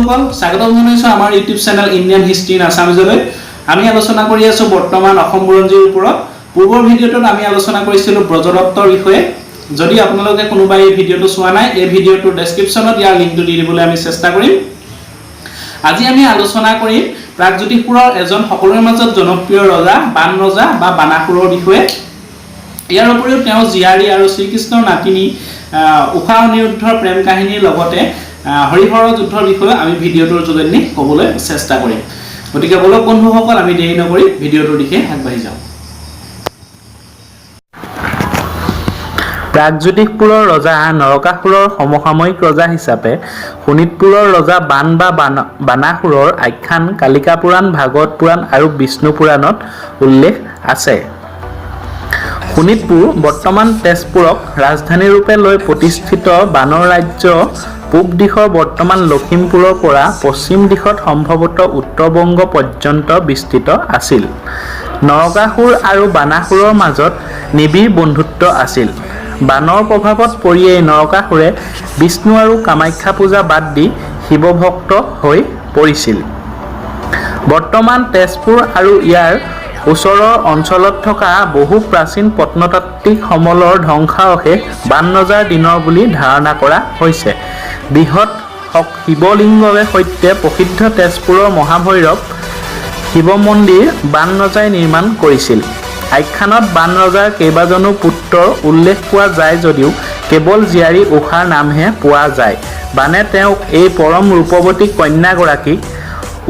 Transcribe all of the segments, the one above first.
বন্ধুসকল, স্বাগতম জনাইছোঁ আমাৰ YouTube channel Indian history in আছামিজলৈ। আমি আলোচনা কৰি আছোঁ বৰ্তমান অসম বুৰঞ্জীৰ ওপৰত। পূৰ্বৰ ভিডিঅ'টোত আমি আলোচনা কৰিছিলোঁ ব্ৰজদত্তৰ বিষয়ে। যদি আপোনালোকে কোনোবাই এই ভিডিঅ'টো চোৱা নাই, এই ভিডিঅ'টোৰ ডেছক্ৰিপশ্যনত ইয়াৰ লিংকটো দি দিবলৈ আমি চেষ্টা কৰিম। আজি আমি আলোচনা কৰিম প্ৰাগজ্যোতিষপুৰৰ এজন সকলোৰে মাজত জনপ্ৰিয় ৰজা বান ৰজা বা বানাসুৰৰ বিষয়ে। ইয়াৰ উপৰিও তেওঁ জীয়াৰী আৰু শ্ৰীকৃষ্ণৰ নাতিনী ঊষা অনিৰুদ্ধৰ প্ৰেম কাহিনীৰ লগতে হৰিহৰৰ যুদ্ধৰ বিষয়ে আমি ভিডিঅ'টোৰ যোগেদি ক'বলৈ চেষ্টা কৰিম। গতিকে বলক বন্ধুসকল, আমি দেৰি নকৰি ভিডিঅ'টোৰ দিশে আগবাঢ়ি যাওঁ। প্ৰাগজ্যোতিষপুৰৰ ৰজা নৰকাসুৰৰ সমসাময়িক ৰজা হিচাপে শোণিতপুৰৰ ৰজা বান বা বানাসুৰৰ আখ্যান কালিকা পুৰাণ, ভাগৱত পুৰাণ আৰু বিষ্ণু পুৰাণত উল্লেখ আছে। শোণিতপুৰ, বৰ্তমান তেজপুৰক ৰাজধানীৰূপে লৈ প্ৰতিষ্ঠিত বানৰ ৰাজ্য পূব দিশৰ বৰ্তমান লখিমপুৰৰ পৰা পশ্চিম দিশত সম্ভৱতঃ উত্তৰ বংগ পৰ্যন্ত বিস্তৃত আছিল। নৰকাসুৰ আৰু বানাসুৰৰ মাজত নিবিড় বন্ধুত্ব আছিল। বানৰ প্ৰভাৱত পৰিয়েই নৰকাসুৰে বিষ্ণু আৰু কামাখ্যা পূজা বাদ দি শিৱভক্ত হৈ পৰিছিল। বৰ্তমান তেজপুৰ আৰু ইয়াৰ ওচৰৰ অঞ্চলত থকা বহু প্ৰাচীন প্ৰত্নতাত্ত্বিক সমলৰ ধ্বংসাৱশেষ বান ৰজাৰ দিনৰ বুলি ধাৰণা কৰা হৈছে। বৃহৎ শিৱলিংগৰে সৈতে প্ৰসিদ্ধ তেজপুৰৰ মহাভৈৰৱ শিৱ মন্দিৰ বান ৰজাই নিৰ্মাণ কৰিছিল। আখ্যানত বান ৰজাৰ কেইবাজনো পুত্ৰৰ উল্লেখ পোৱা যায় যদিও কেৱল জীয়াৰী ঊষাৰ নামহে পোৱা যায়। বানে তেওঁক এই পৰম ৰূপৱতী কন্যাগৰাকীক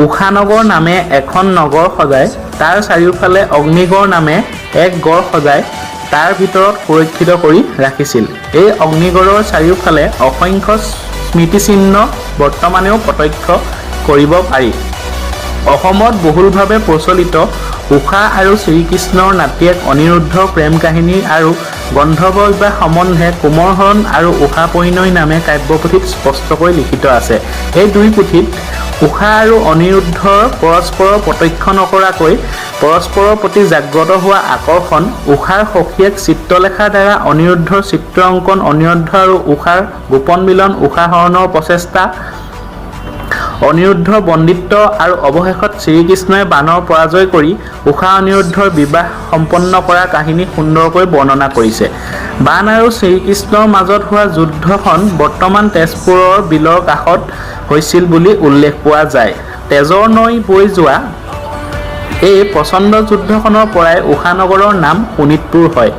ঊষানগৰ নামে এখন নগৰ সজাই তাৰ চাৰিওফালে অগ্নিগড় নামে এক গড় সজাই তাৰ ভিতৰত সুৰক্ষিত কৰি ৰাখিছিল। এই অগ্নিগড়ৰ চাৰিওফালে অসংখ্য স্মৃতিচিহ্ন বৰ্তমানেও প্ৰত্যক্ষ কৰিব পাৰি। অসমত বহুলভাৱে প্ৰচলিত ঊষা আৰু শ্ৰীকৃষ্ণৰ নাতিয়েক অনিৰুদ্ধৰ প্ৰেম কাহিনী আৰু গন্ধৰ্ব বিবাহ সম্বন্ধে কুমৰহৰণ আৰু ঊষা পৰিণয় নামে কাব্যপুথিত স্পষ্টকৈ লিখিত আছে। এই দুই পুথিত ঊষা আৰু অনিৰুদ্ধৰ পৰস্পৰৰ প্ৰত্যক্ষ নকৰাকৈ পৰস্পৰৰ প্ৰতি জাগ্ৰত হোৱা আকৰ্ষণ, ঊষাৰ সখীয়েক চিত্ৰলেখাৰ দ্বাৰা অনিৰুদ্ধৰ চিত্ৰ অংকন, অনিৰুদ্ধ আৰু ঊষাৰ গোপন মিলন, ঊষা হৰণৰ প্ৰচেষ্টা, অনিৰুদ্ধৰ বন্দিত্ব আৰু অৱশেষত শ্ৰীকৃষ্ণই বানৰ পৰাজয় কৰি ঊষা অনিৰুদ্ধৰ বিবাহ সম্পন্ন কৰা কাহিনী সুন্দৰকৈ বৰ্ণনা কৰিছে। বান আৰু শ্ৰীকৃষ্ণৰ মাজত হোৱা যুদ্ধখন বৰ্তমান তেজপুৰৰ বিলৰ কাষত হৈছিল বুলি উল্লেখ পোৱা যায়। তেজৰ নৈ বৈ যোৱা এই প্ৰচণ্ড যুদ্ধখনৰ পৰাই ঊষানগৰৰ নাম শোণিতপুৰ হয়।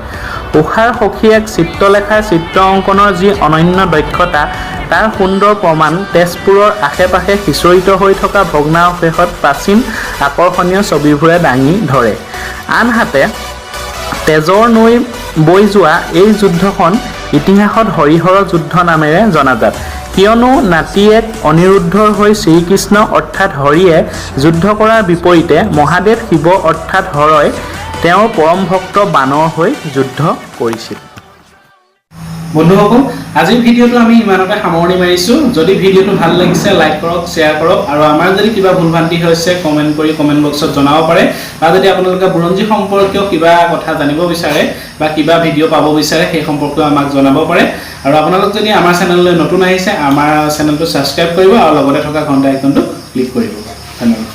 ঊষাৰ সখীয়েক চিত্ৰলেখাৰ চিত্ৰ অংকনৰ যি অনন্য দক্ষতা, তাৰ সুন্দৰ প্ৰমাণ তেজপুৰৰ আশে-পাশে সিঁচৰিত হৈ থকা ভগ্নাৱশেষত প্ৰাচীন আকৰ্ষণীয় ছবিবোৰে দাঙি ধৰে। আনহাতে তেজৰ নৈ বৈ যোৱা এই যুদ্ধখন ইতিহাসত হৰিহৰ যুদ্ধ নামেৰে জনাজাত। কিয়নো নাতিয়েক অনিৰুদ্ধৰ হৈ শ্ৰীকৃষ্ণ অৰ্থাৎ হৰিয়ে যুদ্ধ কৰাৰ বিপৰীতে মহাদেৱ শিৱ অৰ্থাৎ হৰই তেওঁৰ পৰম ভক্ত বানৰ হৈ যুদ্ধ কৰিছিল। বন্ধুসকল, আজিৰ ভিডিঅ'টো আমি ইমানতে সামৰণি মাৰিছোঁ। যদি ভিডিঅ'টো ভাল লাগিছে, লাইক কৰক, শ্বেয়াৰ কৰক আৰু আমাৰ যদি কিবা ভুল ভ্ৰান্তি হৈছে, কমেণ্ট কৰি কমেণ্ট বক্সত জনাব পাৰে বা যদি আপোনালোকে বুৰঞ্জী সম্পৰ্কীয় কিবা কথা জানিব বিচাৰে বা কিবা ভিডিঅ' পাব বিচাৰে, সেই সম্পৰ্কেও আমাক জনাব পাৰে। আৰু আপোনালোক যদি আমাৰ চেনেললৈ নতুন আহিছে, আমাৰ চেনেলটো ছাবস্ক্ৰাইব কৰিব আৰু লগতে থকা ঘণ্টা আইকনটো ক্লিক কৰিব। ধন্যবাদ।